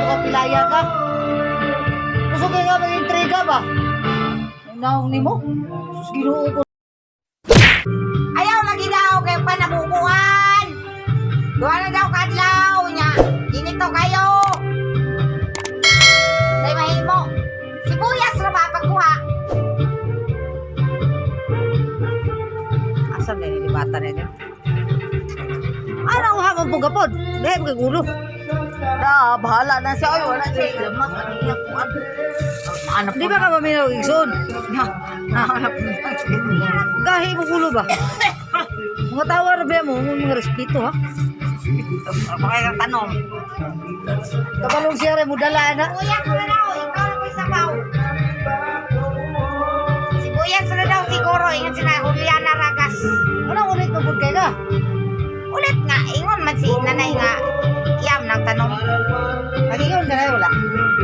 ka pilaya ka. Kusog kay nga mag-intriga ba? Naong nimo? Sus, Ginoo ko. Ayaw lagi daw kay panabubuhan. Duha na daw kadlaw nya. Init to kayo. Day mahimo. Sibuyas ra ba pagkuha? Asa na ni bata na ni? Ano ang hamon po gapod? Dahil mo kay gulo. Da, bahala na siya. Oy, wala siya lamak. Ano iya kuan? Ano Di ba ka maminaw igsoon? Na, nahanap na siya. Gahi mo gulo ba? Mga tawa ra ba mo, mga respeto ha. Bakit ang tanong? Kabalong siya rin mo dala na. Sibuyas ra daw, ikaw na ko'y sabaw. Sibuyas ra daw siguro, ingon sina Juliana Ragas. Ano ulit mo pud kay ka? Ulit nga, ingon man si nanay nga iyam ng tanong. Nagingon ka na wala.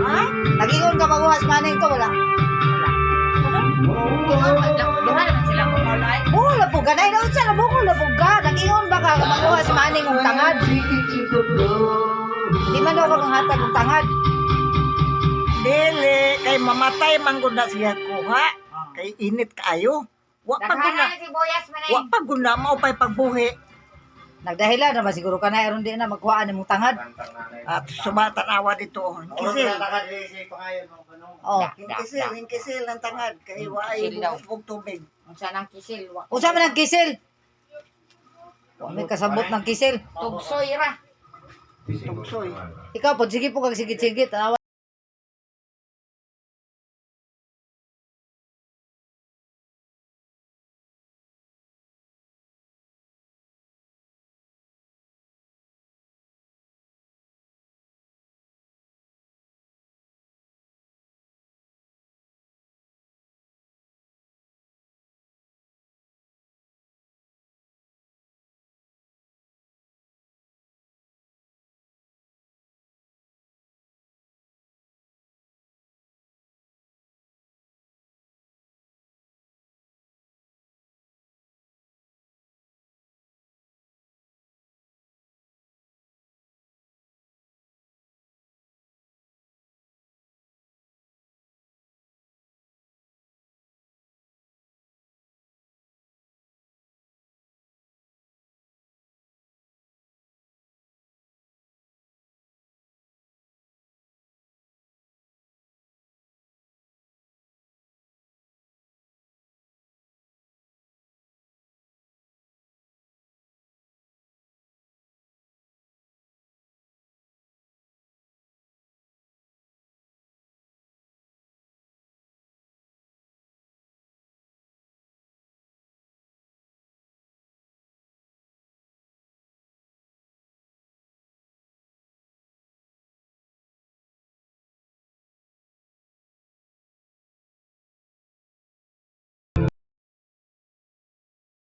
Ha? Nagingon ka maguhas maning to wala. Ingon man lang, duha naman sila kumulay. Oo, lapog ka na. Inaon sa labog ko, lapog ka. Nagingon ba ka maguhas maning og tangad? Di man ako manghatag og tangad. Dili, kay mamatay man gud na siya kuha. Kay init kaayo. Wa pa gud na, Daghan na sibuyas man wa pa gud na mao pay pagbuhi. Nagdahilan naman siguro ka na aron di na magkuhaan imong tangad. At suba tanawa dito. Kisil. Oh. Kisil, kisil ng tangad kay wa ay Kisil daw. bukog tubig. Unsa nang kisil wa. Usa man ang kisil. Wa may kasabot ng kisil. Tugsoy ra. Tugsoy. Ikaw po, sige po kag sigit-sigit. Tanawa.